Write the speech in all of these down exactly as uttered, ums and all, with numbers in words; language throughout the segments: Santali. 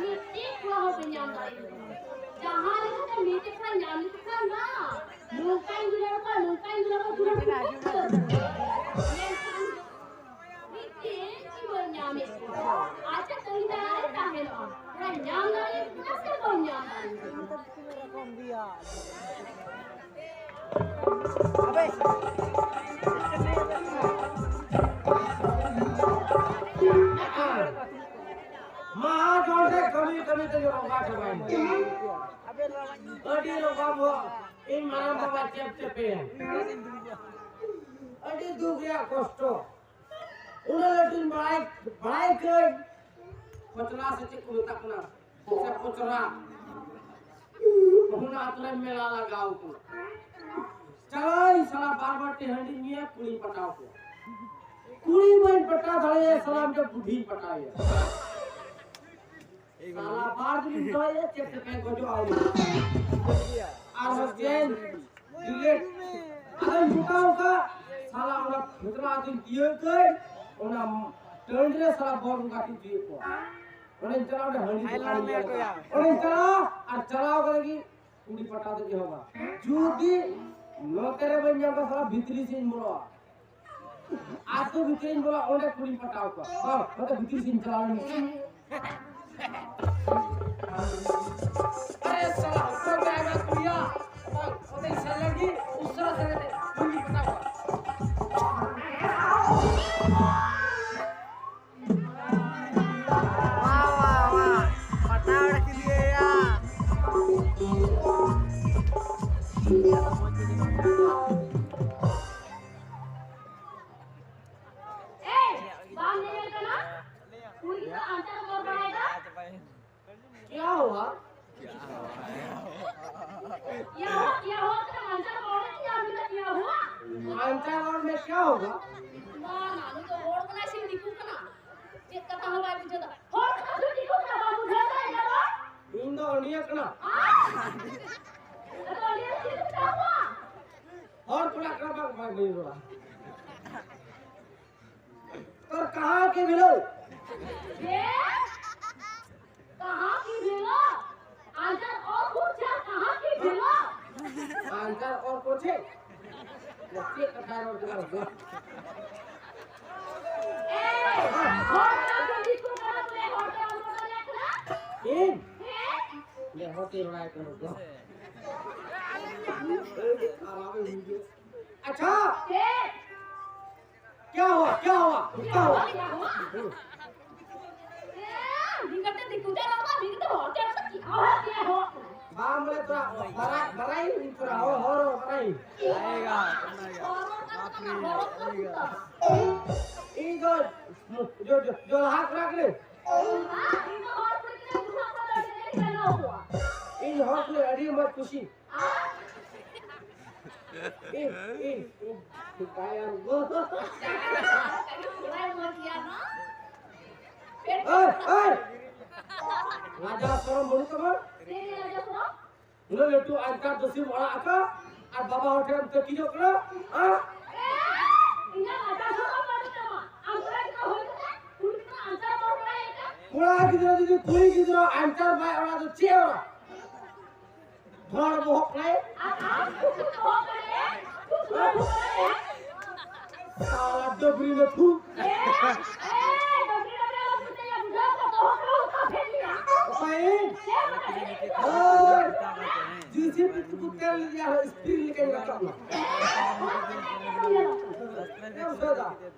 ᱢᱤᱫᱴᱤᱡ ᱠᱚᱲᱟ ᱦᱚᱸ ᱵᱟᱹᱧ ᱧᱟᱢ ᱫᱟᱲᱮᱭᱟᱠᱚ ᱠᱟᱱᱟ᱾ ᱡᱟᱦᱟᱸ ᱞᱮᱠᱟᱛᱮ ᱢᱤᱫᱴᱮᱡ ᱠᱚᱲᱟ ᱧᱟᱢ ᱞᱮᱠᱚ ᱠᱷᱟᱱ ᱵᱟᱝ, ᱱᱚᱝᱠᱟᱧ ᱫᱩᱞᱟᱹᱲ ᱠᱚᱣᱟ, ᱱᱚᱝᱠᱟᱧ ᱫᱩᱞᱟᱹᱲ ᱠᱚᱣᱟ, ᱫᱩᱞᱟᱹᱲ ᱠᱚ ᱯᱩᱨᱟᱹᱣ᱾ ᱢᱮᱱᱠᱷᱟᱱ ᱢᱤᱫᱴᱤᱡ ᱜᱮ ᱵᱟᱹᱧ ᱧᱟᱢᱮᱫ ᱠᱚᱣᱟ᱾ ᱟᱪᱪᱷᱟ, ᱛᱟᱹᱝᱜᱤ ᱛᱟᱲᱟᱜ ᱨᱮ ᱛᱟᱦᱮᱱᱚᱜᱼᱟ᱾ ᱚᱱᱟ ᱧᱟᱢ ᱫᱟᱲᱮᱭᱟᱠᱚ ᱠᱟᱱᱟ ᱥᱮ ᱵᱟᱢ ᱧᱟᱢ ᱫᱟᱲᱮᱭᱟᱠᱚ ᱠᱟᱱᱟ? ᱢᱟᱦᱟ ᱡᱚᱱ ᱨᱮ ᱠᱟᱹᱢᱤ ᱠᱟᱹᱢᱤ ᱛᱮ ᱨᱚᱜᱟ ᱪᱟᱵᱟᱭᱮᱱᱟ᱾ ᱟᱹᱰᱤ ᱨᱚᱜᱟ ᱵᱚ, ᱤᱧ ᱢᱟᱨᱟᱝ ᱵᱟᱵᱟ ᱪᱮᱯ ᱪᱮᱯᱮ᱾ ᱟᱹᱰᱤ ᱫᱩᱠ ᱨᱮᱭᱟᱜ ᱠᱚᱥᱴᱚ᱾ ᱩᱱᱟᱹᱜ ᱞᱟᱹᱴᱩᱧ ᱵᱟᱲᱟᱭ, ᱵᱟᱲᱟᱭ ᱠᱟᱹᱧ᱾ ᱯᱚᱪᱞᱟ ᱥᱮ ᱪᱮᱫ ᱠᱚ ᱢᱮᱛᱟᱜ ᱠᱟᱱᱟ? ᱥᱮ ᱯᱚᱪᱨᱟ᱾ ᱚᱱᱟ ᱟᱛᱳ ᱨᱮ ᱢᱮᱞᱟ ᱞᱟᱜᱟᱣ ᱠᱟᱱᱟ᱾ ᱪᱟᱞᱟᱣ ᱥᱟᱞᱟ ᱵᱟᱨ ᱵᱟᱨ ᱛᱮ ᱦᱟᱺᱰᱤ ᱧᱩᱭᱟ, ᱠᱩᱲᱤᱧ ᱯᱟᱴᱟᱣ ᱠᱚᱣᱟ᱾ ᱠᱩᱲᱤ ᱵᱟᱹᱧ ᱯᱟᱴᱟᱣ ᱫᱟᱲᱮᱭᱟᱭᱟ, ᱥᱟᱞᱟ ᱢᱤᱫᱴᱮᱱ ᱵᱩᱰᱷᱤᱧ ᱯᱟᱴᱟᱣᱮᱭᱟ᱾ ᱥᱟᱞᱟ ᱵᱟᱨ ᱫᱤᱱ ᱫᱚᱦᱚᱭᱟ, ᱪᱮᱫ ᱛᱮᱯᱮ ᱜᱚᱡᱚᱜᱼᱟ ᱩᱱᱤ? ᱟᱨ ᱦᱚᱸ ᱪᱮᱱ, ᱰᱤᱞᱮᱴ᱾ ᱟᱫᱚᱧ ᱢᱮᱛᱟᱣ ᱠᱟᱜ, ᱥᱟᱞᱟ ᱚᱱᱟ ᱯᱷᱮᱛᱨᱟ ᱟᱫᱚᱧ ᱛᱤᱭᱟᱹᱜ ᱠᱟᱹᱧ, ᱚᱱᱟ ᱴᱟᱺᱰᱤ ᱨᱮ ᱥᱟᱞᱟ ᱵᱚᱞ ᱜᱟᱛᱮ ᱛᱤᱭᱟᱹᱜ ᱠᱚᱣᱟ᱾ ᱚᱸᱰᱮᱧ ᱪᱟᱞᱟᱣ, ᱚᱸᱰᱮ ᱦᱟᱺᱰᱤ ᱫᱚᱠᱟᱱ ᱧᱮᱞ ᱠᱟᱜ᱾ ᱚᱸᱰᱮᱧ ᱪᱟᱞᱟᱣ ᱟᱨ ᱪᱟᱞᱟᱣ ᱠᱟᱛᱮ ᱜᱮ ᱠᱩᱲᱤ ᱯᱟᱴᱟ ᱫᱚ ᱮᱦᱚᱵᱟ᱾ ᱡᱩᱫᱤ ᱱᱚᱛᱮ ᱨᱮ ᱵᱟᱹᱧ ᱧᱟᱢ ᱠᱚᱣᱟ, ᱥᱟᱞᱟ ᱵᱷᱤᱛᱨᱤ ᱥᱮᱫ ᱤᱧ ᱵᱚᱞᱚᱜᱼᱟ᱾ ᱟᱛᱳ ᱵᱷᱤᱛᱨᱤᱧ ᱵᱚᱞᱚᱜᱼᱟ, ᱚᱸᱰᱮ ᱠᱩᱲᱤᱧ ᱯᱟᱴᱟᱣ ᱠᱚᱣᱟ᱾ ᱵᱟᱝ, ᱱᱚᱛᱮ ᱵᱷᱤᱛᱨᱤ ᱥᱮᱫ ᱤᱧ ᱪᱟᱞᱟᱣ ᱞᱮᱱ ᱜᱮ᱾ ᱟᱨᱮ ᱥᱟᱞᱟ, ᱚᱠᱚᱭ ᱯᱮ ᱟᱭᱢᱟ ᱠᱩᱲᱤᱭᱟ? ᱵᱟᱝ, ᱱᱚᱛᱮᱧ ᱥᱮᱱ ᱞᱮᱱ ᱜᱮ, ᱩᱥᱟᱹᱨᱟ ᱥᱮᱱ ᱠᱟᱛᱮ ᱠᱩᱲᱤᱧ ᱯᱟᱴᱟᱣ ᱠᱚᱣᱟ᱾ ᱯᱟᱴᱟᱣ ᱠᱮᱫᱮᱭᱟ᱾ ᱮᱭ, ᱵᱟᱢ ᱧᱮᱧᱮᱞ ᱠᱟᱱᱟ? ᱠᱩᱲᱤ ᱜᱤᱫᱽᱨᱟᱹ ᱟᱱᱴᱟᱨ ᱨᱚᱲ ᱵᱟᱲᱟᱭᱮᱫᱟ᱾ क्या हुआ? क्या हुआ, क्या हुआ? तेरा आंचल रोड है, क्या अभी तक क्या हुआ? आंचल रोड में क्या होगा? ᱵᱟᱝᱟ, ᱱᱩᱭ ᱫᱚ ᱦᱚᱲ ᱠᱟᱱᱟᱭ ᱥᱮ ᱫᱤᱠᱩ ᱠᱟᱱᱟ? ᱪᱮᱫ ᱠᱟᱛᱷᱟ ᱦᱚᱸ ᱵᱟᱭ ᱵᱩᱡᱷᱟᱹᱣ ᱫᱟ᱾ ᱦᱚᱲ ᱠᱟᱱᱟ ᱥᱮ ᱫᱤᱠᱩ ᱠᱟᱱᱟ? ᱵᱟᱢ ᱵᱩᱡᱷᱟᱹᱣ ᱫᱟ, ᱤᱧ ᱫᱚ ᱦᱚᱲ ᱠᱟᱱᱟ᱾ ᱤᱧ ᱫᱚ ᱟᱹᱰᱤᱭᱟᱹ ᱠᱟᱱᱟ᱾ ᱟᱫᱚ ᱟᱹᱰᱤᱭᱟᱹ ᱪᱮᱫ ᱠᱚ ᱢᱮᱛᱟ ᱠᱚᱣᱟ? ᱦᱚᱲ ᱠᱟᱱᱟ, ᱠᱟᱱᱟ, ᱵᱟᱝ, ᱵᱟᱝ, ᱵᱟᱹᱧ ᱨᱚᱲᱟ᱾ ᱛᱚ ᱠᱟᱦᱟᱸ ᱠᱮ ᱵᱷᱤᱞᱳ? ᱪᱮᱫ? ᱪᱮᱫ ᱠᱟᱛᱷᱟᱭ ᱨᱚᱲ ᱠᱟᱱᱟ? ᱮᱭ, ᱦᱚᱲ ᱫᱚ ᱫᱤᱠᱩ ᱠᱟᱱᱟ ᱵᱚᱞᱮ, ᱦᱚᱲ ᱫᱚ ᱟᱢ ᱫᱚ ᱵᱟᱝ ᱠᱟᱱᱟ? ᱤᱧ? ᱦᱮᱸ? ᱞᱮ ᱦᱚᱲ ᱛᱮ ᱨᱚᱲᱟᱭ ᱠᱟᱱᱟ ᱫᱚ᱾ ᱟᱨ ᱟᱢ ᱮᱢ ᱵᱩᱡᱷᱟᱹᱣ᱾ ᱟᱪᱪᱷᱟ᱾ ᱪᱮᱫ? क्या हुआ? क्या हुआ? क्या हुआ? ᱵᱟᱢ ᱵᱚᱞᱮ ᱛᱷᱚᱲᱟ ᱵᱟᱨᱟᱭ, ᱵᱟᱨᱟᱭ ᱤᱧ ᱛᱷᱚᱲᱟ ᱦᱚᱨ, ᱦᱚᱨ, ᱵᱟᱨᱟᱭ᱾ ᱤᱧ ᱫᱚ ᱡᱚ, ᱡᱚ, ᱡᱚ ᱞᱟᱦᱟ ᱠᱚᱲᱟ ᱠᱟᱹᱱᱟᱹᱧ᱾ ᱤᱧ ᱦᱚᱲ ᱠᱚ ᱟᱹᱰᱤ ᱢᱚᱡᱽ ᱠᱩᱥᱤ᱾ ᱤᱧ, ᱤᱧ, ᱤᱧ, ᱠᱟᱭᱟᱢ ᱜᱚ᱾ ᱮᱭ, ᱮᱭ! ᱞᱟᱡᱟ ᱥᱚᱨᱚᱢ ᱵᱟᱹᱱᱩᱜ ᱛᱟᱢᱟ? ᱩᱱᱟᱹᱜ ᱞᱟᱹᱴᱩ ᱟᱧᱪᱟᱨ ᱫᱚᱥᱤᱢ ᱚᱲᱟᱜ ᱟᱠᱟᱫ ᱟᱨ ᱵᱟᱵᱟ ᱦᱚᱲ ᱴᱷᱮᱱ ᱮᱢ ᱛᱟᱹᱠᱤᱡᱚᱜ ᱠᱟᱱᱟ? ᱦᱮᱸ? ᱠᱚᱲᱟ ᱜᱤᱫᱽᱨᱟᱹ ᱡᱩᱫᱤ ᱠᱩᱲᱤ ᱜᱤᱫᱽᱨᱟᱹ ᱟᱧᱪᱟᱨ ᱵᱟᱭ ᱚᱲᱟᱜ ᱫᱚ ᱪᱮᱫ ᱚᱲᱟᱜ? ᱰᱷᱚᱲ ᱵᱚᱦᱚᱜ ᱠᱟᱱᱟᱭ᱾ ᱥᱟᱞᱟ ᱰᱟᱹᱵᱽᱨᱤ ᱱᱟᱹᱛᱷᱩ᱾ ᱚᱠᱚᱭ? ᱦᱳᱭ᱾ ᱡᱤᱞ ᱥᱤᱢ ᱯᱤᱴᱩ ᱠᱚ ᱛᱮᱞ ᱞᱮᱫᱮᱭᱟ, ᱟᱨᱦᱚᱸ ᱥᱯᱨᱤᱝ ᱞᱮᱠᱟᱧ ᱨᱟᱠᱟᱵ ᱱᱟ᱾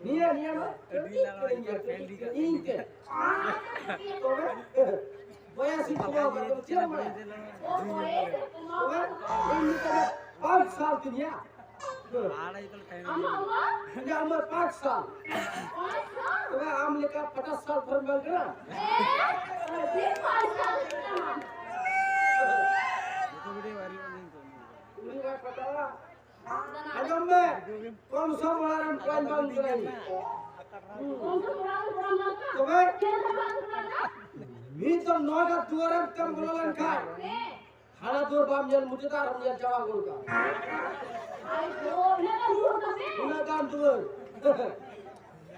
ᱱᱤᱭᱟᱹ, ᱱᱤᱭᱟᱹ ᱢᱟ ᱤᱧ ᱛᱮ᱾ ᱛᱚᱵᱮ? ᱵᱚᱭᱮᱥ ᱤᱧ ᱪᱟᱵᱟ ᱟᱠᱟᱫ ᱫᱚ ᱪᱮᱫ ᱮᱢ ᱵᱟᱲᱟᱭᱟ? ᱛᱚᱵᱮ ᱤᱧ ᱱᱤᱛᱚᱜ ᱫᱚ ᱯᱟᱸᱪ ᱥᱟᱞ ᱛᱤᱧᱟ᱾ ᱤᱧᱟᱹᱜ ᱩᱢᱮᱨ ᱯᱟᱸᱪ ᱥᱟᱞ᱾ ᱛᱚᱵᱮ ᱟᱢ ᱞᱮᱠᱟ ᱯᱚᱪᱟᱥ ᱥᱟᱞ ᱯᱚᱨᱮᱢ ᱵᱟᱝ ᱠᱟᱱᱟ? ᱩᱱᱤ ᱵᱟᱭ ᱯᱟᱛᱟᱣᱟ᱾ ᱟᱸᱡᱚᱢ ᱢᱮ, ᱠᱚᱢ ᱥᱚᱢ ᱚᱲᱟᱜ ᱨᱮᱱ ᱠᱚᱲᱟᱧ ᱵᱟᱝ ᱠᱟᱱᱟ ᱤᱧ᱾ ᱛᱚᱵᱮ ᱢᱤᱫ ᱫᱚ ᱱᱚᱭᱰᱟ ᱫᱩᱣᱟᱹᱨᱮᱢ ᱛᱮᱢ ᱵᱚᱞᱚ ᱞᱮᱱᱠᱷᱟᱱ ᱦᱟᱱᱟ ᱫᱩᱣᱟᱹᱨ ᱵᱟᱢ ᱧᱮᱞ ᱢᱩᱪᱟᱹᱫᱟ ᱟᱨ ᱧᱮᱞ ᱪᱟᱵᱟ ᱜᱚᱫ ᱠᱟᱜᱼᱟ᱾ ᱩᱱᱟᱹᱜ ᱜᱟᱱ ᱫᱩᱣᱟᱹᱨ᱾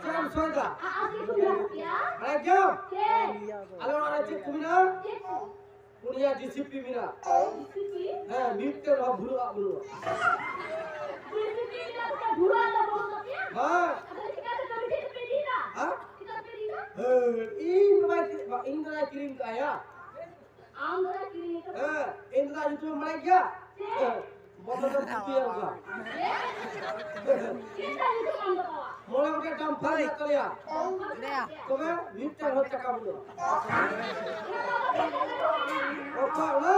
ᱪᱮᱫ ᱮᱢ ᱥᱚᱭᱫᱟ? ᱵᱟᱲᱟᱭ ᱜᱮᱭᱟᱢ? ᱟᱞᱮ ᱚᱲᱟᱜ ᱨᱮ ᱪᱮᱫ ᱠᱚ ᱢᱮᱱᱟᱜᱼᱟ? ᱯᱩᱱᱭᱟ ᱡᱤᱥᱤᱯᱤ ᱢᱮᱱᱟᱜᱼᱟ᱾ ᱦᱮᱸ, ᱢᱤᱫᱴᱮᱱ ᱦᱚᱸ ᱵᱷᱩᱞᱟᱜ ᱵᱟᱹᱱᱩᱜᱼᱟ᱾ ᱵᱩᱨᱟ ᱫᱚ ᱵᱚᱞᱚ ᱛᱟᱯᱮᱭᱟ? ᱦᱮᱸ᱾ ᱟᱫᱚ ᱪᱤᱠᱟᱹᱛᱮ ᱠᱟᱹᱢᱤ ᱴᱷᱮᱡ ᱫᱚᱯᱮ ᱤᱫᱤᱭᱮᱫᱟ? ᱦᱮᱸ? ᱪᱤᱠᱟᱹ ᱛᱮᱯᱮ ᱤᱫᱤᱭᱮᱫᱟ? ᱦᱮᱸ, ᱤᱧ ᱫᱚ ᱵᱟᱭ ᱠᱤᱨᱤᱧ, ᱤᱧ ᱫᱚ ᱵᱟᱭ ᱠᱤᱨᱤᱧ ᱠᱟᱜᱼᱟ ᱭᱟ᱾ ᱟᱢ ᱫᱚ ᱵᱟᱭ ᱠᱤᱨᱤᱧ ᱠᱟᱫᱟ? ᱦᱮᱸ, ᱤᱧ ᱫᱚ ᱧᱩᱛᱩᱢ ᱮᱢ ᱵᱟᱲᱟᱭ ᱜᱮᱭᱟ? ᱪᱮᱫ? ᱦᱮᱸ, ᱵᱚᱫᱚᱞ ᱫᱚ ᱯᱩᱛᱩᱭᱟ ᱚᱱᱠᱟ᱾ ᱪᱮᱫ? ᱪᱮᱫ ᱛᱟᱭ ᱧᱩᱛᱩᱢ ᱟᱢ ᱫᱚ ᱵᱟᱵᱟ? ᱢᱚᱬᱮ ᱜᱚᱴᱮᱡ ᱰᱟᱢᱯᱷᱟᱨ ᱢᱮᱱᱟᱜ ᱛᱟᱞᱮᱭᱟ᱾ ᱚᱱᱠᱟ ᱛᱚᱵᱮ ᱢᱤᱫᱴᱟᱝ ᱦᱚᱸ ᱪᱟᱠᱟ ᱵᱟᱹᱱᱩᱜᱼᱟ᱾ ᱚᱠᱟ ᱚᱱᱟ?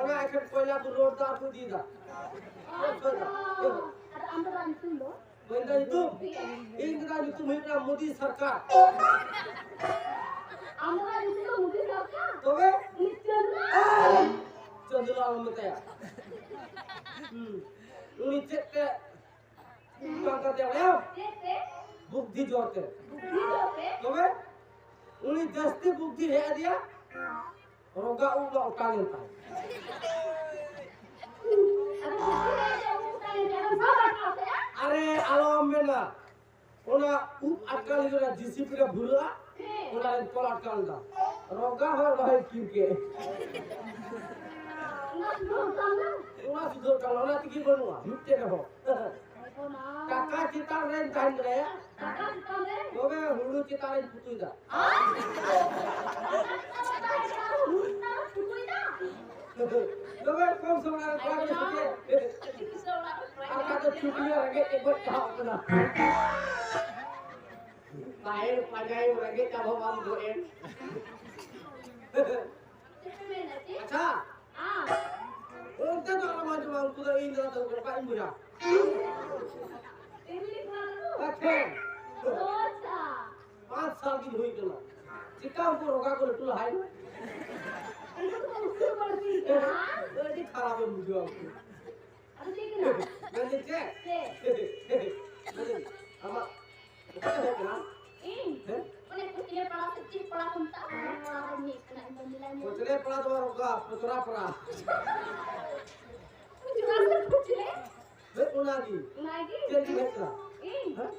ᱚᱱᱟ ᱮᱠᱷᱮᱱ ᱠᱚᱭᱞᱟ ᱠᱚ ᱨᱳᱰ ᱫᱟ ᱟᱨ ᱠᱚ ᱤᱫᱤᱭᱮᱫᱟ᱾ ᱟᱫᱚ ᱟᱢ ᱫᱚ ᱧᱩᱛᱩᱢ ᱫᱚ? ᱢᱮᱱᱫᱟ ᱧᱩᱛᱩᱢ? ᱤᱧ ᱫᱚ ᱧᱩᱛᱩᱢ ᱦᱩᱭᱩᱜ ᱠᱟᱱᱟ ᱢᱳᱫᱤ ᱥᱚᱨᱠᱟᱨ᱾ ᱟᱢ ᱫᱚ ᱧᱩᱛᱩᱢ ᱫᱚ ᱢᱳᱫᱤ ᱥᱚᱨᱠᱟᱨ? ᱛᱚᱵᱮ? ᱩᱱᱤ ᱪᱟᱸᱫᱽ ᱞᱟᱞ᱾ ᱪᱟᱸᱫᱽ ᱞᱟᱞ ᱟᱞᱚᱢ ᱢᱮᱛᱟᱭᱟ᱾ ᱦᱩᱸ᱾ ᱩᱱᱤ ᱪᱮᱫ ᱛᱮ ᱵᱟᱝ ᱠᱟᱛᱮ ᱵᱟᱲᱟᱭᱟᱢ? ᱪᱮᱫ ᱛᱮ? ᱵᱩᱫᱽᱫᱷᱤ ᱡᱳᱨ ᱛᱮ᱾ ᱵᱩᱫᱽᱫᱷᱤ ᱡᱳᱨ ᱛᱮ? ᱛᱚᱵᱮ? ᱩᱱᱤ ᱡᱟᱹᱥᱛᱤ ᱵᱩᱫᱽᱫᱷᱤ ᱦᱮᱡ ᱟᱫᱮᱭᱟ᱾ ᱨᱚᱜᱟ ᱩᱵ ᱫᱚ ᱚᱴᱟᱝ ᱮᱱ ᱛᱟᱭᱟ᱾ ᱟᱫᱚ ᱵᱩᱫᱽᱫᱷᱤ ᱨᱮᱭᱟᱜ ᱫᱚ ᱩᱵ ᱚᱴᱟᱝ ᱮᱱ ᱛᱟᱭᱟ, ᱟᱫᱚ ᱥᱟᱵ ᱟᱴᱠᱟᱣ ᱠᱮᱫᱟ᱾ ᱟᱨᱮ, ᱟᱞᱚᱢ ᱢᱮᱱᱟ, ᱚᱱᱟ ᱩᱵ ᱟᱴᱠᱟᱣ ᱞᱟᱹᱜᱤᱫ ᱚᱱᱟ ᱡᱤᱥᱤᱯᱤ ᱨᱮ ᱵᱷᱩᱨᱟᱹᱜᱼᱟ, ᱦᱮᱸ᱾ ᱚᱱᱟ ᱨᱮᱧ ᱛᱚᱞ ᱟᱴᱠᱟᱣ ᱞᱮᱫᱟ᱾ ᱨᱚᱜᱟ ᱦᱚᱸ ᱚᱱᱟ ᱦᱚᱸᱭ ᱛᱷᱤᱨ ᱠᱮᱫ᱾ ᱚᱱᱟ ᱥᱩᱫᱷᱟᱹ ᱚᱴᱟᱝ ᱮᱱᱟ? ᱚᱱᱟ ᱥᱩᱫᱷᱟᱹ ᱚᱴᱟᱝ ᱮᱱᱟ, ᱚᱱᱟ ᱛᱮᱜᱮ ᱵᱟᱹᱱᱩᱜᱼᱟ, ᱢᱤᱫᱴᱮᱱ ᱨᱮᱦᱚᱸ᱾ ᱠᱟᱠᱟ ᱪᱮᱛᱟᱱ ᱨᱮᱧ ᱛᱟᱦᱮᱱ ᱠᱟᱱᱟ᱾ ᱠᱟᱠᱟ ᱪᱮᱛᱟᱱ ᱨᱮ? ᱛᱚᱵᱮ ᱦᱩᱲᱩ ᱪᱮᱛᱟᱱ ᱨᱮᱧ ᱯᱩᱛᱩᱭ ᱫᱟ᱾ ᱦᱩᱲᱩ ᱪᱮᱛᱟᱱ ᱨᱮ ᱯᱩᱛᱩᱭ ᱫᱟ? ᱛᱚᱵᱮ ᱠᱚᱢ ᱥᱚᱢᱚᱭ ᱨᱮ ᱠᱚᱲᱟ ᱠᱚ ᱥᱟᱛᱮ᱾ ᱟᱨ ᱠᱟ ᱫᱚ ᱪᱩᱴᱤᱭᱟᱹ ᱨᱮᱸᱜᱮᱡ ᱛᱮ ᱜᱚᱡ ᱪᱟᱵᱟᱜ ᱠᱟᱱᱟ᱾ ᱛᱟᱦᱮᱸ ᱯᱟᱸᱡᱟᱭ ᱨᱮᱸᱜᱮᱡ ᱪᱟᱵᱟ ᱵᱟᱢ ᱜᱚᱡ ᱮᱱ᱾ ᱟᱪᱪᱷᱟ᱾ ᱚᱱᱛᱮ ᱫᱚ ᱟᱞᱚᱢ ᱟᱸᱡᱚᱢᱟ, ᱩᱱᱠᱩ ᱫᱚ ᱤᱧ ᱫᱚ ᱱᱚᱝᱠᱟ ᱤᱧ ᱵᱩᱡᱷᱟᱹᱣᱟ᱾ ᱮᱢᱱᱤ ᱠᱚᱲᱟ ᱫᱚ? ᱟᱪᱪᱷᱟ᱾ ᱚ, ᱟᱪᱪᱷᱟ᱾ ᱯᱟᱸᱪ ᱥᱟᱞ ᱜᱤᱧ ᱦᱩᱭ ᱠᱟᱱᱟ᱾ ᱪᱮᱠᱟ ᱩᱱᱠᱩ ᱨᱚᱜᱟ ᱠᱚ ᱞᱟᱹᱴᱩ ᱞᱟᱦᱟᱭᱮᱱᱟ? ᱩᱱᱠᱩ ᱫᱚ ᱩᱥᱩᱞ ᱵᱟᱹᱲᱛᱤ ᱠᱟᱱᱟ᱾ ᱟᱹᱰᱤ ᱠᱷᱟᱨᱟᱯ ᱮᱢ ᱵᱩᱡᱷᱟᱹᱣᱟ ᱩᱱᱠᱩ᱾ ᱟᱫᱚ ᱪᱮᱫ ᱠᱟᱱᱟ? ᱢᱮᱱᱫᱟᱹᱧ ᱪᱮᱫ? ᱪᱮᱫ? ᱢᱮᱱᱫᱟᱹᱧ ᱟᱢᱟᱜ ᱚᱠᱟ ᱨᱮ ᱦᱮᱡ ᱠᱟᱱᱟ? ᱤᱧ? ᱦᱮᱸ? ᱚᱱᱮ ᱠᱚᱪᱞᱮ ᱯᱟᱲᱟ ᱥᱮ ᱪᱮᱫ ᱯᱟᱲᱟ ᱠᱚ ᱢᱮᱛᱟᱜᱼᱟ? ᱚᱱᱟ ᱯᱟᱲᱟ ᱨᱮ ᱦᱮᱡ ᱠᱟᱱᱟ, ᱤᱧ ᱫᱚ ᱢᱮᱞᱟ ᱧᱮᱞ᱾ ᱠᱚᱪᱞᱮ ᱯᱟᱲᱟ ᱫᱚ ᱵᱟᱝ, ᱚᱱᱠᱟ ᱯᱚᱪᱚᱨᱟ ᱯᱟᱲᱟ᱾ ᱯᱚᱪᱚᱨᱟ ᱥᱮ ᱠᱚᱪᱞᱮ? ᱦᱮᱸ, ᱚᱱᱟᱜᱮ᱾ ᱚᱱᱟᱜᱮ? ᱪᱮᱫ ᱞᱟᱹᱜᱤᱫ ᱦᱮᱡ ᱠᱟᱱᱟ? ᱤᱧ? ᱦᱮᱸ?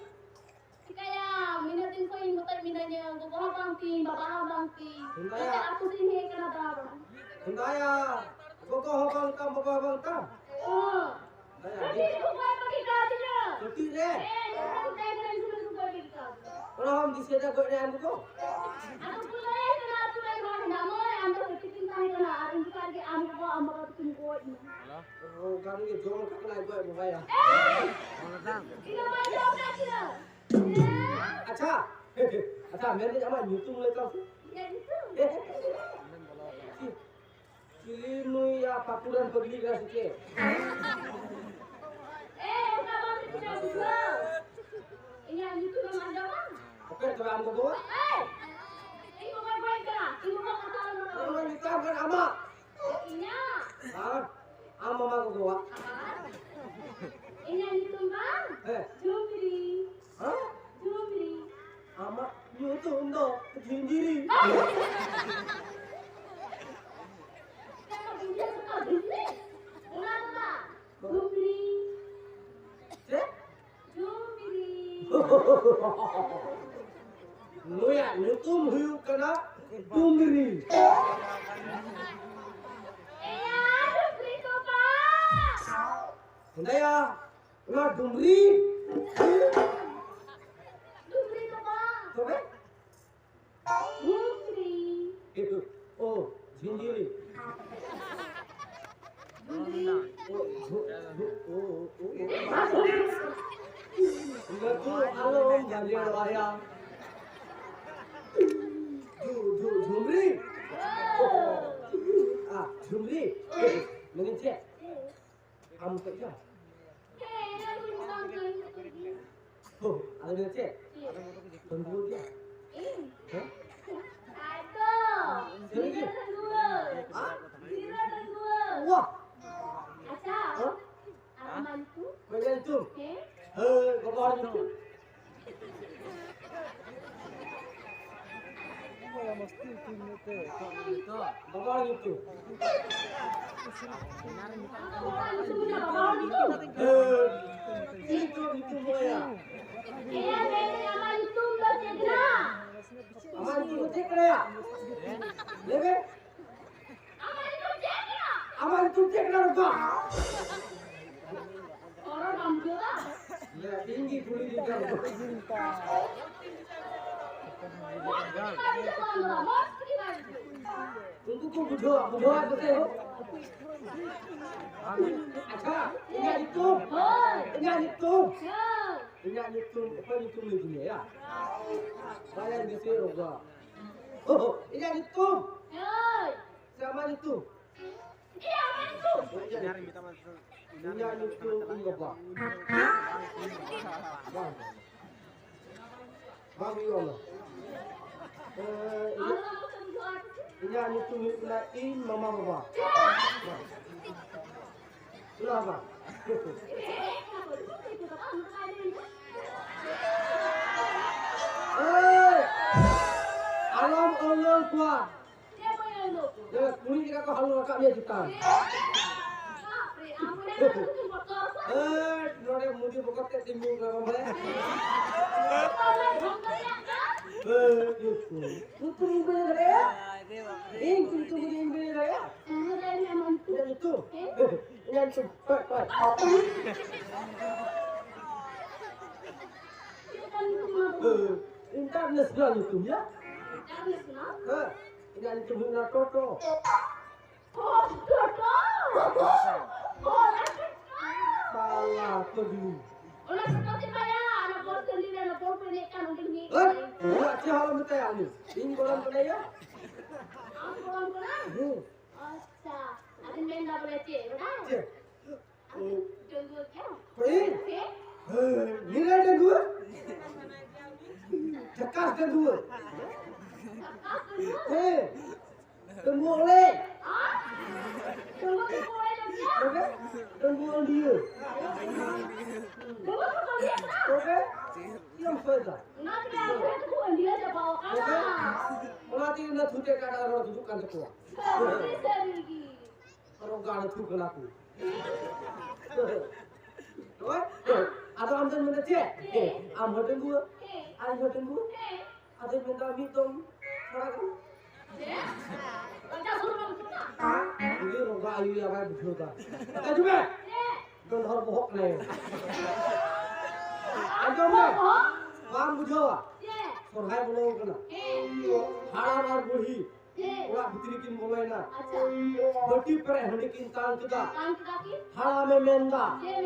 ᱪᱤᱠᱟᱹᱭᱟ, ᱱᱤᱱᱟᱹᱜ ᱫᱤᱱ ᱠᱷᱚᱱ ᱤᱧ ᱢᱚᱛᱚᱡ ᱢᱤᱱᱟᱹᱧᱟ, ᱜᱚᱜᱚ ᱦᱚᱸ ᱵᱟᱝ ᱛᱤᱧ, ᱵᱟᱵᱟ ᱦᱚᱸ ᱵᱟᱝ ᱛᱤᱧ᱾ ᱦᱮᱸᱫᱟᱭᱟ᱾ ᱱᱚᱛᱮ ᱟᱹᱛᱩ ᱥᱮᱫ ᱤᱧ ᱦᱮᱡ ᱠᱟᱱᱟ ᱫᱟᱬᱟᱱ᱾ ᱦᱮᱸᱫᱟᱭᱟ, ᱜᱚᱜᱚ ᱦᱚᱸ ᱵᱟᱝ ᱛᱟᱢ, ᱵᱟᱵᱟ ᱦᱚᱸ ᱵᱟᱝ ᱛᱟᱢ? ᱦᱚᱸ᱾ ᱠᱟᱹᱴᱤᱡ ᱨᱮᱠᱚ ᱜᱚᱡ ᱵᱟᱹᱜᱤ ᱠᱟᱣᱫᱤᱧᱟ᱾ ᱠᱟᱹᱴᱤᱡ ᱨᱮ? ᱦᱮᱸ, ᱡᱚᱠᱷᱚᱱ ᱛᱟᱦᱮᱸ ᱠᱟᱱᱟ, ᱩᱱ ᱥᱚᱢᱚᱭ ᱠᱚ ᱜᱚᱡ ᱵᱟᱹᱜᱤ ᱠᱟᱣᱫᱤᱧᱟ᱾ ᱚᱱᱟ ᱦᱚᱸᱢ ᱫᱤᱥᱟᱹᱭᱮᱫᱟ, ᱜᱚᱡ ᱮᱱᱟᱭ ᱟᱢ ᱜᱚᱜᱚ? ᱟᱫᱚ ᱠᱚ ᱞᱟᱹᱭᱟᱭ ᱠᱟᱱᱟ ᱟᱹᱛᱩ ᱨᱮᱱ ᱦᱚᱲ, "ᱢᱟᱢᱚᱭ, ᱟᱢ ᱫᱚ ᱠᱟᱹᱴᱤᱡ ᱜᱮᱢ ᱛᱟᱦᱮᱸ ᱠᱟᱱᱟ, ᱟᱨ ᱩᱱ ᱡᱚᱠᱷᱟᱡ ᱜᱮ ᱟᱢ ᱜᱚᱜᱚ, ᱟᱢ ᱵᱟᱵᱟ ᱛᱟᱹᱠᱤᱱ ᱜᱚᱡ ᱮᱱᱟ᱾" ᱚ, ᱠᱟᱹᱢᱤ ᱜᱮ ᱡᱚᱢ ᱠᱟᱜ ᱠᱟᱱᱟᱭ, ᱜᱚᱡ ᱵᱟᱵᱟᱭᱟ᱾ ᱮᱭ! ᱤᱧ ᱫᱚ ᱵᱟᱹᱧ ᱡᱚᱢ ᱠᱟᱜ ᱠᱤᱱᱟ᱾ ᱟᱪᱪᱷᱟ, ᱟᱪᱪᱷᱟ, ᱢᱮᱱᱫᱟᱹᱧ ᱟᱢᱟᱜ ᱧᱩᱛᱩᱢ ᱞᱟᱹᱭ ᱛᱟᱢ ᱥᱮ? ᱤᱧᱟᱹᱜ ᱧᱩᱛᱩᱢ? ᱪᱤ-, ᱪᱤᱞᱤ ᱱᱩᱭ ᱭᱟ ᱯᱟᱹᱠᱩᱲ ᱨᱮᱱ ᱯᱟᱹᱜᱽᱞᱤ ᱠᱟᱱᱟ ᱥᱮ ᱪᱮᱫ? ᱮ, ᱚᱱᱠᱟ ᱵᱟᱢ ᱢᱮᱛᱟᱹᱧᱟ ᱵᱩᱡᱷᱟᱹᱣ᱾ ᱤᱧᱟᱹᱜ ᱧᱩᱛᱩᱢ ᱮᱢ ᱟᱸᱡᱚᱢᱟ? ᱚᱠᱚᱭ ᱛᱚᱵᱮ ᱟᱢ ᱜᱚᱜᱚᱣᱟ? ᱮᱭ! ᱤᱧ ᱜᱚᱜᱚᱭ ᱜᱚᱡ ᱠᱟᱱᱟ᱾ ᱤᱧ ᱜᱚᱜᱚ ᱠᱟᱛᱷᱟ ᱟᱞᱚᱢ ᱨᱚᱲᱟ᱾ ᱚᱱᱟ ᱢᱮᱛᱟᱢ ᱠᱟᱱ ᱟᱢᱟᱜ᱾ ᱤᱧᱟᱹᱜ? ᱦᱮᱸ? ᱟᱢ ᱢᱟᱢᱟ ᱜᱚᱜᱚᱣᱟᱜ᱾ ᱟᱨ ᱤᱧᱟᱹᱜ ᱧᱩᱛᱩᱢ ᱵᱟᱝ? ᱦᱮᱸ᱾ ᱡᱷᱩᱢᱨᱤ᱾ ᱦᱮᱸ? ᱡᱷᱩᱢᱨᱤ᱾ ᱟᱢᱟᱜ ᱧᱩᱛᱩᱢ ᱫᱚ ᱡᱷᱤᱸᱡᱤᱨᱤ᱾ ᱚᱱᱟ ᱫᱚ ᱵᱟᱝ᱾ ᱡᱷᱩᱢᱨᱤ᱾ ᱪᱮᱫ? ᱡᱷᱩᱢᱨᱤ᱾ ᱱᱩᱭᱟᱜ ᱧᱩᱛᱩᱢ ᱦᱩᱭᱩᱜ ᱠᱟᱱᱟ ᱰᱩᱢᱨᱤ᱾ ᱮᱭᱟ, ᱰᱩᱢᱨᱤ ᱫᱚ ᱵᱟᱝ᱾ ᱦᱮᱸᱫᱟᱭᱟ, ᱚᱱᱟ ᱰᱩᱢᱨᱤ᱾ ᱰᱩᱢᱨᱤ ᱫᱚ ᱵᱟᱝ᱾ ᱛᱚᱵᱮ? ᱰᱩᱢᱨᱤ᱾ ᱳ, ᱡᱷᱤᱸᱡᱤᱨᱤ᱾ ᱰᱩᱢᱨᱤ᱾ ᱳ, ᱰᱩ-, ᱰᱩ-, ᱳ, ᱳ, ᱳ᱾ ᱞᱟᱹᱴᱩ ᱟᱞᱚᱢ ᱜᱟᱡᱮᱲᱚᱜᱼᱟ ᱭᱟ᱾ ᱰᱩ-, ᱰᱩ-, ᱰᱩᱢᱨᱤ᱾ ᱳ᱾ ᱟ, ᱰᱩᱢᱨᱤ᱾ ᱢᱮᱱᱮᱫ ᱪᱮᱫ? ᱟᱢ ᱢᱚᱛᱚᱡ ᱜᱮᱭᱟ? ᱦᱮᱸ, ᱤᱧ ᱫᱚ ᱵᱟᱝ ᱠᱟᱹᱱᱟᱹᱧ, ᱢᱚᱛᱚᱡ ᱜᱮᱭᱟ᱾ ᱦᱳ, ᱟᱫᱚ ᱢᱮᱱ ᱪᱮᱫ? ᱪᱮᱫ? ᱰᱟᱺᱜᱩᱣᱟᱹ ᱜᱮᱭᱟ? ᱤᱧ? ᱦᱮᱸ? ᱟᱭ ᱛᱚ, ᱥᱟᱹᱨᱤ ᱜᱮ? ᱜᱤᱫᱽᱨᱟᱹ ᱰᱟᱺᱜᱩᱣᱟᱹ᱾ ᱦᱮᱸ? ᱜᱤᱫᱽᱨᱟᱹ ᱰᱟᱺᱜᱩᱣᱟᱹ᱾ ᱣᱟᱦ! ᱟᱪᱪᱷᱟ, ᱦᱮᱸ? ᱟᱨ ᱟᱢᱟᱜ ᱧᱩᱛᱩᱢ? ᱚᱠᱚᱭᱟᱜ ᱧᱩᱛᱩᱢ? ᱦᱮᱸ? ᱦᱳᱭ, ᱜᱚᱜᱚ ᱦᱚᱲ ᱧᱩᱛᱩᱢ᱾ ᱵᱟᱵᱟ ᱧᱩᱛᱩᱢ᱾ ᱦᱮᱸ, ᱪᱮᱫ ᱧᱩᱛᱩᱢ, ᱧᱩᱛᱩᱢ ᱵᱟᱲᱟᱭᱟ? ᱤᱧᱟᱹᱜ ᱢᱮᱱᱫᱟᱹᱧ, ᱟᱢᱟᱜ ᱧᱩᱛᱩᱢ ᱫᱚ ᱪᱮᱫ ᱠᱟᱱᱟ? ᱟᱢᱟᱜ ᱧᱩᱛᱩᱢ ᱫᱚ ᱪᱮᱫ ᱠᱟᱱᱟ? ᱞᱟᱹᱭ ᱢᱮ᱾ ᱟᱢᱟᱜ ᱧᱩᱛᱩᱢ ᱪᱮᱫ ᱠᱟᱱᱟ? ᱟᱢᱟᱜ ᱧᱩᱛᱩᱢ ᱪᱮᱫ ᱠᱟᱱᱟ, ᱵᱟᱵᱟ? ᱵᱚᱨᱚᱱ ᱵᱟᱢ ᱵᱩᱡᱷᱟᱹᱣ ᱫᱟ? ᱞᱮ, ᱤᱧ ᱜᱮ ᱠᱩᱞᱤ ᱫᱤᱧ ᱠᱟᱱᱟ᱾ ᱢᱚᱡᱽ ᱛᱮᱜᱮ ᱵᱟᱭ ᱵᱩᱡᱷᱟᱹᱣ ᱠᱟᱱᱟ, ᱢᱚᱡᱽ ᱛᱮᱜᱮ ᱵᱟᱭ ᱵᱩᱡᱷᱟᱹᱣ ᱠᱟᱱᱟ᱾ ᱩᱱᱠᱩ ᱠᱚ ᱵᱩᱡᱷᱟᱹᱣᱟ, ᱵᱩᱡᱷᱟᱹᱣᱟ ᱠᱟᱛᱮ ᱦᱚᱸ᱾ ᱟᱪᱪᱷᱟ, ᱤᱧᱟᱹᱜ ᱧᱩᱛᱩᱢ? ᱦᱳᱭ᱾ ᱤᱧᱟᱹᱜ ᱧᱩᱛᱩᱢ? ᱦᱳᱭ᱾ ᱤᱧᱟᱹᱜ ᱧᱩᱛᱩᱢ, ᱚᱠᱚᱭ ᱧᱩᱛᱩᱢ ᱞᱟᱹᱭ ᱫᱤᱧᱟ, ᱭᱟ? ᱵᱟᱭᱟ ᱫᱤᱥᱟᱹ ᱨᱚᱜᱟ᱾ ᱤᱧᱟᱹᱜ ᱧᱩᱛᱩᱢ? ᱦᱳᱭ᱾ ᱥᱮ ᱟᱢᱟᱜ ᱧᱩᱛᱩᱢ? ᱤᱧᱟᱹᱜ ᱧᱩᱛᱩᱢ ᱤᱧ ᱵᱟᱵᱟ᱾ ᱵᱟᱝ, ᱵᱟᱝ ᱦᱩᱭᱩᱜᱼᱟ ᱚᱱᱟ᱾ ᱮ, ᱤᱧᱟᱹᱜ, ᱤᱧᱟᱹᱜ ᱧᱩᱛᱩᱢ ᱦᱩᱭᱩᱜ ᱠᱟᱱᱟ ᱤᱧ ᱢᱟᱢᱟ ᱵᱟᱵᱟ᱾ ᱵᱟᱝ᱾ ᱪᱮᱫᱟᱜ ᱵᱟᱝ? ᱮᱭ! ᱟᱞᱚᱢ ᱟᱹᱣᱞᱟᱹᱣ ᱠᱚᱣᱟ᱾ ᱪᱮᱫ ᱵᱟᱹᱧ ᱟᱹᱣᱞᱟᱹᱣ ᱠᱚᱣᱟ? ᱧᱮᱞ ᱢᱮ, ᱠᱩᱲᱤ ᱞᱮᱠᱟ ᱠᱚ ᱦᱟᱞᱚ ᱨᱟᱠᱟᱵ ᱢᱮᱭᱟ ᱪᱮᱛᱟᱱ᱾ ᱵᱟᱯᱨᱮ, ᱟᱢ ᱦᱚᱸ ᱧᱮᱞ ᱢᱮ, ᱵᱚᱛᱚᱨ ᱠᱚ᱾ ᱮᱭ, ᱱᱚᱰᱮ ᱢᱩᱫᱤ ᱵᱚᱠᱚᱛ ᱛᱮ ᱛᱤᱸᱜᱩ ᱠᱟᱱᱟ, ᱵᱟᱢ ᱵᱟᱲᱟᱭᱟ? ᱵᱟᱢ ᱵᱟᱲᱟᱭᱟ? ᱮᱭ, ᱧᱩᱛᱩᱢ᱾ ᱧᱩᱛᱩᱢ ᱤᱧ ᱵᱟᱹᱧ ᱞᱟᱹᱭ ᱫᱟᱲᱮᱭᱟᱜᱼᱟ? ᱤᱧ ᱧᱩᱛᱩᱢ ᱤᱧ ᱵᱟᱹᱧ ᱞᱟᱹᱭ ᱫᱟᱲᱮᱭᱟᱜᱼᱟ? ᱦᱮᱸ, ᱞᱟᱹᱭ ᱢᱮ, ᱟᱢᱟᱜ ᱧᱩᱛᱩᱢ᱾ ᱤᱧᱟᱹᱜ ᱧᱩᱛᱩᱢ? ᱦᱮᱸ? ᱤᱧᱟᱹᱜ ᱧᱩᱛᱩᱢ, ᱯᱟᱴ, ᱯᱟᱴ᱾ ᱪᱮᱫ ᱞᱮᱠᱟᱱ ᱧᱩᱛᱩᱢ ᱚᱱᱟ ᱫᱚ? ᱤᱱᱴᱟᱨᱱᱮᱥᱱᱟᱞ ᱧᱩᱛᱩᱢ, ᱭᱟ? ᱤᱱᱴᱟᱨᱱᱮᱥᱱᱟᱞ? ᱦᱮᱸ, ᱤᱧᱟᱹᱜ ᱧᱩᱛᱩᱢ ᱦᱩᱭᱩᱜ ᱠᱟᱱᱟ ᱴᱳᱴᱳ᱾ ᱚ, ᱴᱳᱴᱳ? ᱚ, ᱴᱳᱴᱳ᱾ ᱥᱟᱞᱟ, ᱴᱳᱴᱳ᱾ ᱚᱱᱟ ᱴᱳᱴᱳ ᱛᱮ ᱵᱟᱭᱟ, ᱚᱱᱟ ᱵᱚᱞ ᱴᱟᱺᱰᱤ ᱨᱮ ᱚᱱᱟ ᱵᱚᱞ ᱠᱚ ᱮᱱᱮᱡ ᱠᱟᱱ ᱚᱸᱰᱮ ᱜᱮ᱾ ᱦᱮᱸ? ᱩᱱᱤ ᱪᱮᱫ ᱦᱚᱸ ᱟᱞᱚᱢ ᱢᱮᱛᱟᱭᱟ ᱩᱱᱤ᱾ ᱤᱧ ᱜᱚᱲᱚᱢ ᱠᱟᱱᱟᱭᱟ᱾ ᱟᱢ ᱜᱚᱲᱚᱢ ᱠᱟᱱᱟ? ᱦᱮᱸ᱾ ᱟᱪᱪᱷᱟ, ᱟᱫᱚᱧ ᱢᱮᱱᱫᱟ ᱵᱚᱞᱮ ᱪᱮᱫ, ᱵᱟᱰᱟᱭ? ᱪᱮᱫ? ᱟᱢ ᱰᱟᱺᱜᱩᱣᱟᱹ ᱜᱮᱭᱟᱢ? ᱦᱮᱸ? ᱦᱮᱸ? ᱦᱮᱸ, ᱱᱤᱨᱟᱹᱭ ᱰᱟᱺᱜᱩᱣᱟᱹ? ᱡᱷᱟᱠᱟᱥ ᱰᱟᱺᱜᱩᱣᱟᱹ᱾ ᱡᱷᱟᱠᱟᱥ ᱰᱟᱺᱜᱩᱣᱟᱹ? ᱦᱮᱸ᱾ ᱰᱟᱺᱜᱩᱣᱟᱹ ᱚᱲᱮᱡ᱾ ᱦᱮᱸ? ᱰᱟᱺᱜᱩᱣᱟᱹ ᱰᱟᱺᱜᱩᱣᱟᱹ ᱚᱲᱮᱡ ᱞᱟᱹᱜᱤᱫ? ᱛᱚᱵᱮ? ᱰᱟᱺᱜᱩᱣᱟᱹ ᱟᱹᱰᱤᱭᱟᱹ᱾ ᱰᱟᱺᱜᱩᱣᱟᱹ ᱠᱚ ᱵᱟᱹᱜᱤᱭᱟᱜ ᱠᱟᱱᱟ? ᱛᱚᱵᱮ? ᱪᱮᱫ ᱮᱢ ᱥᱚᱭ ᱫᱟ? ᱚᱱᱟ ᱛᱮᱜᱮ ᱟᱵᱚ ᱫᱚᱠᱚ ᱟᱹᱰᱤᱭᱟᱹ ᱪᱟᱵᱟᱣ ᱠᱟᱱᱟ᱾ ᱛᱚᱵᱮ? ᱚᱱᱟ ᱛᱮᱜᱮ ᱚᱱᱟ ᱛᱷᱩᱛᱤ ᱠᱟᱰᱟ ᱨᱚᱲ ᱦᱤᱡᱩᱜ ᱠᱟᱱ ᱛᱟᱠᱚᱣᱟ᱾ ᱥᱟᱹᱨᱤ ᱜᱮ, ᱥᱟᱹᱨᱤ ᱜᱮ᱾ ᱟᱨᱚ ᱜᱟᱲ ᱛᱷᱩ ᱠᱟᱱᱟ ᱠᱚ᱾ ᱦᱳᱭ? ᱟᱫᱚ ᱟᱢ ᱫᱚᱢ ᱢᱮᱱᱫᱟ ᱪᱮᱫ? ᱦᱮᱸ᱾ ᱟᱢ ᱦᱚᱸ ᱰᱟᱺᱜᱩᱣᱟᱹ, ᱦᱮᱸ᱾ ᱟᱨ ᱤᱧ ᱦᱚᱸ ᱰᱟᱺᱜᱩᱣᱟᱹ᱾ ᱦᱮᱸ᱾ ᱟᱫᱚᱧ ᱢᱮᱱᱫᱟ ᱢᱤᱫ ᱫᱚᱢ ᱛᱷᱚᱲᱟ ᱜᱟᱱ᱾ ᱪᱮᱫ? ᱨᱟᱡᱟ ᱥᱩᱨ ᱵᱟᱝ ᱠᱟᱱᱟ? ᱩᱱᱤ ᱨᱚᱜᱟ ᱟᱭᱩ ᱭᱟ ᱵᱟᱭ ᱵᱩᱡᱷᱟᱹᱣ ᱫᱟ᱾ ᱦᱤᱡᱩᱜ ᱢᱮ᱾ ᱪᱮᱫ? ᱰᱚᱸᱰᱷᱚᱨ ᱵᱚᱦᱚᱜ ᱠᱟᱱᱟᱭ᱾ ᱟᱸᱡᱚᱢ ᱢᱮ᱾ ᱵᱟᱢ ᱵᱩᱡᱷᱟᱹᱣᱟ? ᱪᱮᱫ? ᱥᱚᱨᱦᱟᱭ ᱵᱚᱞᱚ ᱠᱟᱱᱟ᱾ ᱦᱮᱸ᱾ ᱦᱟᱲᱟᱢ ᱟᱨ ᱵᱩᱲᱦᱤ ᱦᱮᱸ᱾ ᱚᱲᱟᱜ ᱵᱷᱤᱛᱨᱤ ᱠᱤᱱ ᱵᱚᱞᱚᱭᱮᱱᱟ᱾ ᱟᱪᱪᱷᱟ᱾ ᱵᱟᱹᱴᱤ ᱯᱮᱨᱮᱡ ᱦᱟᱺᱰᱤ ᱠᱤᱱ ᱛᱟᱝ ᱠᱮᱫᱟ᱾ ᱛᱟᱝ ᱠᱮᱫᱟ ᱠᱤᱱ? ᱦᱟᱲᱟᱢᱮ ᱢᱮᱱᱫᱟ, ᱪᱮᱫ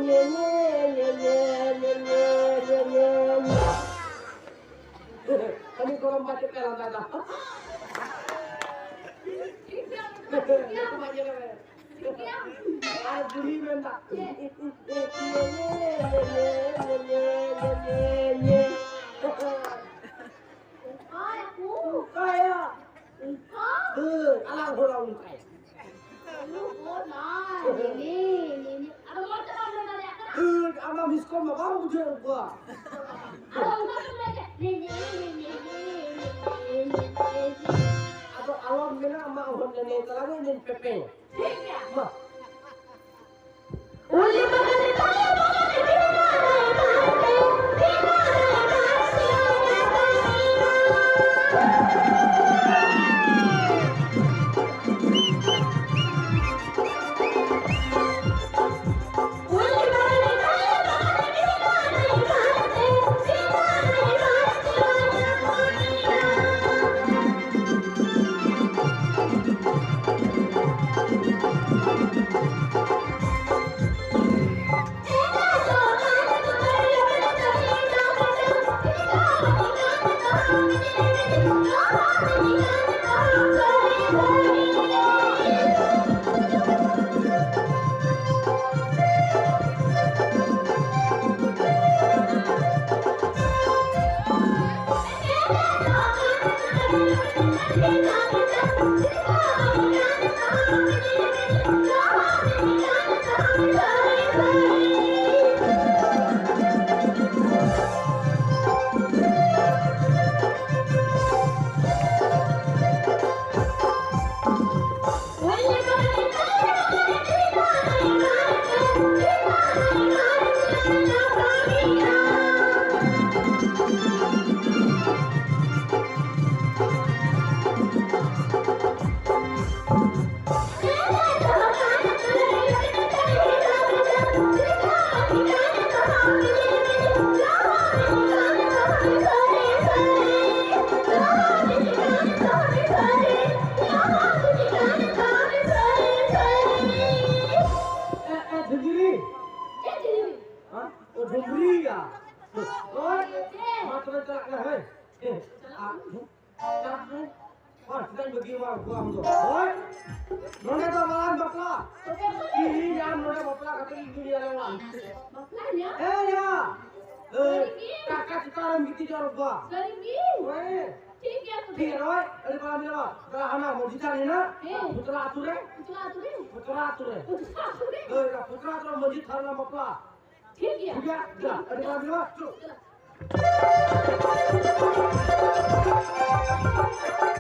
ᱢᱮᱱᱫᱟ? ᱦᱟᱺᱰᱤ ᱜᱚᱨᱚᱢ ᱵᱟ ᱪᱮᱫ ᱞᱮᱠᱟᱭ ᱞᱟᱸᱫᱟᱭᱮᱫᱟ᱾ ᱴᱷᱤᱠ ᱜᱮᱭᱟ, ᱴᱷᱤᱠ ᱜᱮᱭᱟ᱾ ᱟᱨ ᱵᱩᱲᱦᱤ ᱢᱮᱱᱫᱟ, ᱚᱠᱟᱭᱟ ᱠᱚ? ᱚᱠᱟᱭᱟ? ᱚᱱᱠᱟ? ᱦᱳᱭ, ᱟᱞᱟᱝ ᱦᱚᱲ ᱚᱱᱠᱟᱭᱟ᱾ ᱟᱞᱚ ᱦᱚᱲ ᱢᱟ, ᱱᱮᱱᱮ, ᱱᱮᱱᱮ᱾ ᱟᱫᱚ ᱢᱚᱡᱽ ᱛᱮ ᱵᱟᱢ ᱨᱚᱲ ᱫᱟᱲᱮᱭᱟᱜ ᱠᱟᱱᱟ? ᱦᱳᱭ, ᱟᱢᱟᱜ ᱢᱤᱥ ᱠᱚᱞ ᱢᱟ ᱵᱟᱢ ᱵᱩᱡᱷᱟᱹᱣ ᱠᱚᱣᱟ᱾ ᱟᱫᱚ ᱚᱱᱠᱟ ᱜᱮᱢ ᱞᱟᱹᱭ ᱠᱮᱫ, ᱱᱮᱱᱮ, ᱱᱮᱱᱮ, ᱱᱮᱱᱮ, ᱱᱮᱱᱮ, ᱱᱮᱱᱮ᱾ ᱟᱫᱚ ᱟᱞᱚᱢ ᱢᱮᱱᱟ, ᱟᱢᱟᱜ ᱦᱚᱲ ᱱᱮᱱᱮ ᱛᱟᱞᱟᱝ ᱢᱮ, ᱤᱧ ᱯᱮᱯᱮ᱾ ᱴᱷᱤᱠ ᱜᱮᱭᱟ᱾ ᱢᱟ᱾ ᱦᱚᱲ ᱪᱮᱫᱟᱜ ᱤᱧ ᱵᱟᱹᱜᱤᱭᱟᱢᱟ ᱩᱱᱠᱩ ᱟᱢ ᱫᱚ? ᱦᱳᱭ᱾ ᱱᱚᱰᱮ ᱫᱚ ᱵᱟᱝ ᱵᱟᱯᱞᱟ᱾ ᱛᱤᱦᱤᱧ ᱟᱢ ᱱᱚᱰᱮ ᱵᱟᱯᱞᱟ ᱠᱟᱛᱮ ᱤᱧ ᱧᱮᱞ ᱞᱮᱱᱟ᱾ ᱵᱟᱯᱞᱟ ᱤᱧᱟ? ᱦᱮᱸ ᱭᱟ᱾ ᱮᱭ, ᱥᱟᱹᱨᱤ ᱜᱮ? ᱴᱟᱠᱟ ᱪᱮᱛᱟᱱ ᱨᱮᱢ ᱜᱤᱛᱤᱡ ᱡᱟᱣᱨᱟ ᱠᱚᱣᱟ᱾ ᱥᱟᱹᱨᱤ ᱜᱮ? ᱦᱳᱭ᱾ ᱴᱷᱤᱠ ᱜᱮᱭᱟ ᱛᱚᱵᱮ᱾ ᱴᱷᱤᱠ ᱜᱮᱭᱟ, ᱱᱚᱜᱼᱚᱭ, ᱟᱹᱰᱤ ᱵᱟᱲᱟ ᱢᱮᱱᱟᱜᱼᱟ᱾ ᱫᱟᱫᱟ, ᱦᱟᱱᱟ ᱢᱟᱹᱡᱷᱤ ᱛᱷᱟᱱ ᱦᱮᱱᱟᱜ᱾ ᱦᱮᱸ᱾ ᱯᱩᱛᱨᱟ ᱟᱹᱛᱩ ᱨᱮ᱾ ᱯᱩᱛᱨᱟ ᱟᱹᱛᱩ ᱨᱮ? ᱯᱩᱛᱨᱟ ᱟᱹᱛᱩ ᱨᱮ᱾ ᱯᱩᱛᱨᱟ ᱟᱹᱛᱩ ᱨᱮ? ᱦᱳᱭ, ᱚᱱᱟ ᱯᱩᱛᱨᱟ ᱟᱹᱛᱩ ᱨᱮ ᱢᱟᱹᱡᱷᱤ ᱛᱷᱟᱱ ᱨᱮᱱᱟᱜ ᱵᱟᱯᱞᱟ᱾ ᱴᱷᱤᱠ ᱜᱮᱭᱟ᱾ ᱴᱷᱤᱠ ᱜᱮᱭᱟ? ᱡᱟ, ᱟᱹᱰᱤ ᱵᱟᱲᱟ ᱢᱮᱱᱟᱜᱼᱟ᱾ ᱪᱚ᱾ ᱪᱚᱞᱚ᱾